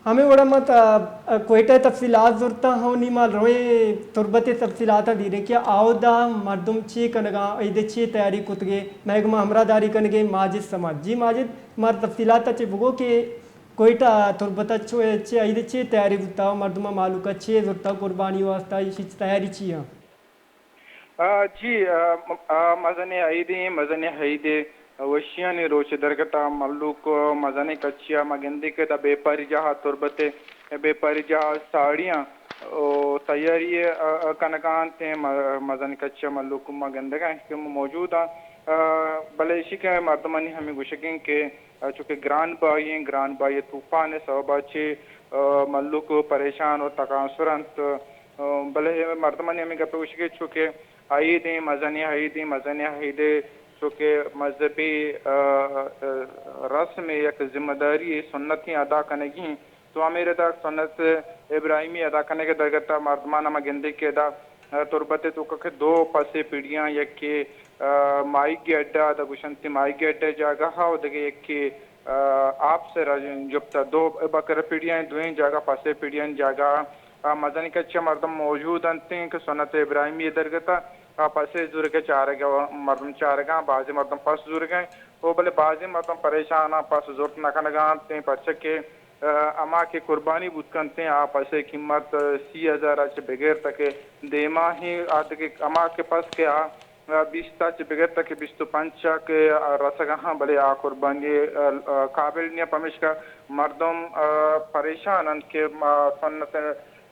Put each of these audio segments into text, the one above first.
ہمے وڑا ما تا-، کوئٹہ ءِ تفصیلات زرتاں، ہو نی ما رویں تربت ءِ تفصیلاتاں دیریں کہ آودا مردم چے کنگاں، عید ءِ چے تیاری کتگے، مئے گوما ہمراہ داری کنگے ماجد سماج۔ جی ماجد، مارا تفصیلات ءَ چہ بگو کہ کوئٹہ تربت ءَ چو-، چے عید ءِ چے تیاری بوتا، مردماں مہلوک ءَ چے زرتا قربانی واسطہ، ایشی تیاری چی آں؟ آ، جی، آ، م-، آ، مزنیں عیدے، مزنیں عیدے، وشیانی روچ درگتا ملوک مزنیں کچیا ما گندے کہ دا بیپاری جاہ تربت ءِ بیپاری جاہ ساڑیاں او تیاری، آ، آ، کنگا انت، م-، مزنیں کچیا ملوک ما گندگا کہ موجود آں۔ آ، بلے ایشی کہ مردمانی ہمیں گوشگیں کہ، آ، چونکہ گران بائی ہیں، گران بائی طوفان ءِ سببا چہ، آ، ملوک پریشان و تکانسر انت۔ آ، بلے مردمانی ہمیں گپ گوشگ کہ چونکہ عیدیں، مزنیں عیدیں، مزنیں عیدے، چونکہ مذہبی، آ، آ، رسم یک ذمہ داری سنتیں ادا کنگی انت۔ تو ہمیں ردا سنت ابراہیمی ادا کنگ درگتا مردمان ہم گندے کہ ادا، آ، تربت توکا کہ دو پسے پیڑیاں، یکے، آ، ماہیگی اڈا، ادا گوشنتی ماہیگی اڈا جاگہ ہا، و دگہ یکے، آ، آپ سرا جپتا۔ دو بکر پیڑیاں، دوئیں جاگہ پسے پیڑیاں جاگہ، آ، مزنی کچ مردم موجود انت کہ سنت ابراہیمی درگتا، آ، پسے زورگ چارگ، مردم چارگاں، بازیں مردم پس زورگاں، او بلے بازیں مردم پریشان آں، پس زورت نہ کنگا انت، پرچہ کہ، آ، ہما کہ قربانی بوت کنت، آ پسے قیمت سی ہزار چہ بغیر تک دیما ہی آ دگہ ہما کہ پس کہ آ بیست ءَ چہ بگر تا کہ بیست ءُ پنچ ءَ کہ رسگ ءَ ہاں، بلے آ قربانی، آ، آ، قابل نہ اِنت، پمیشکا مردم، آ، پریشان اَنت کہ ما سنت،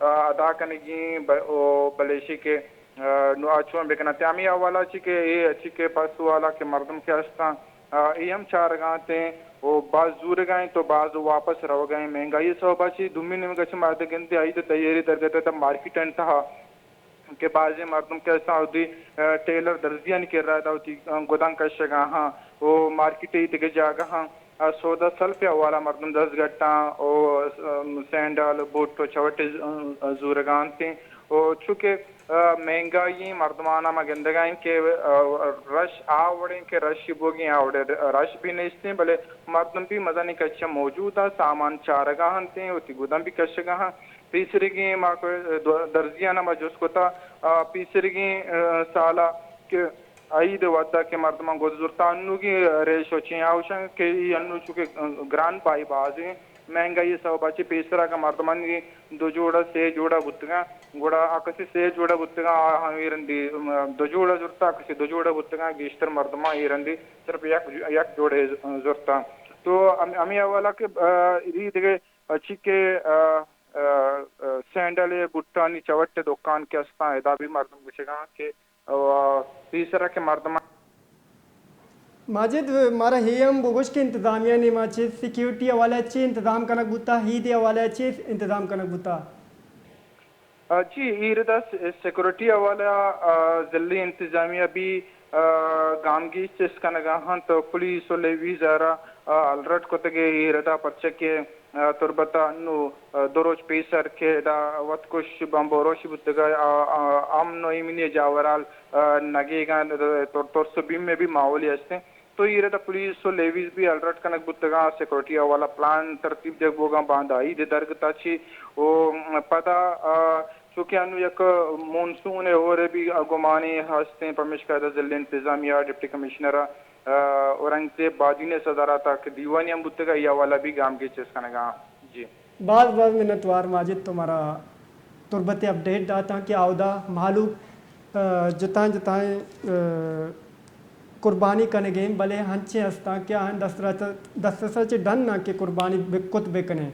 آ، ادا کنگی اِنت، ب-، او بلے ایشی کہ، آ، نوں آ چون بکناں؟ تہ ہمے حوالہ چی کہ اے چی کہ پس والا کہ مردم کہ است اَنت، آ، اے ہم چارگ ءَ اَنت او باز زورگ ءَ اِنت تو باز واپس روگ ءَ اِنت۔ مہنگائی ءِ سبب ءَ چی دومی نیمگ ءَ چی مردم گندے عید ءِ تیاری درگت ءَ مارکیٹ اَنت تہا۔ کہ بازیں مردم کہ استاں وتی، آ، ٹیلر درزیانی کرا ادا وتی، آ، گدان کشگا ہاں، او مارکیٹ ءِ دگہ جاگہ ہاں، آ، سودا سلف ءِ حوالہ مردم دست گٹاں، او، آ، سینڈل، بوٹ و چوٹ، آ، زورگا اَنت۔ او چونکہ، آ، مہنگائی مردمانا ما گندگا ایں کہ، آ، رش آ وڑیں کہ رش بوگیں آ وڑیں رش بھی نیستیں، بلے مردم بھی مزنیں کچ ءَ موجود اَنت، سامان چارگا اَنت، وتی گدان بھی کشگا ہاں۔ پیسریگیں ما کو-، دو-، درزیانا ما جست کتا، آ، پیسریگیں، آ، سالا کہ عید ءِ وھدا کہ مردماں گد زرتا، انوگی ریش و چین آوشاں کہ ای انو چونکہ گران بائی بازیں مہنگائی ءِ سبب ءَ چہ پیسرا کہ مردمانی دو جوڑا سے جوڑا بوتگاں، گڑا آ کسی سے جوڑا بوتگاں، آ ہم اے رندی، ام، دو جوڑا زرتا، کسی دو جوڑا بوتگاں، گیشتر مردماں اے رندی صرف یک، یک جوڑے زرتا۔ تو ہم-، ہمے حوالہ کہ، آ، ای دگہ چی کہ، آ، آ، آ، سینڈل ءِ بوٹانی چوٹ ءِ دکان کہ استاں، ادا بھی مردم گوشگاں کہ، آ، پیسرا کہ مردماں۔ ماجد، مارا اے ہم بگوش کہ انتظامیہ نیما چہ سیکیورٹی حوالہ چہ انتظام کنگ بوتا، عید ءِ حوالہ چہ انتظام کنگ بوتا؟ آ، جی، ایردا س-، سیکورٹی حوالہ، آ، ضلعی انتظامیہ بھی، آ، گامگیج چست کنگا ہنت، پولیس و لیویز آرا، آ، الرٹ کتگے ایردا، پرچہ کہ، آ، تربت انو، آ، دو روچ پیسر کہ ادا وتکش بمب و روشی بوتگا، آ، آ، امن و ایمنی جاورال، آ، نگیگا، تر-، ترس و بیم میں بھی ماحولی ہستیں۔ تو ایردا پولیس و لیویز بھی الرٹ کنگ بوتگاں، سیکورٹی حوالہ پلان ترتیب دیگ بوگاں، باندا عید درگتا چی و پدا، آ، چونکہ انو یک مونسون ءِ ہور ءِ بھی گمانے ہستیں، پمیشکا ادا ضلع انتظامیہ ڈپٹی کمشنر، آ، اورنگزیب بادینی ءِ صدارت ءَ کہ دیوانی ہم بوتگا، ای حوالہ بھی گامگیج چست کنگا۔ جی۔ باز باز منتوار ماجد، تو مارا تربت ءِ اپڈیٹ داتاں کہ آودا مہلوک، آ، جتائیں جتائیں، آ، قربانی کنگیں، بلے ہنچیں ہستاں کہ آہاں دسترس، دسترس ءَ چہ ڈن آں کہ قربانی بکت بکنیں۔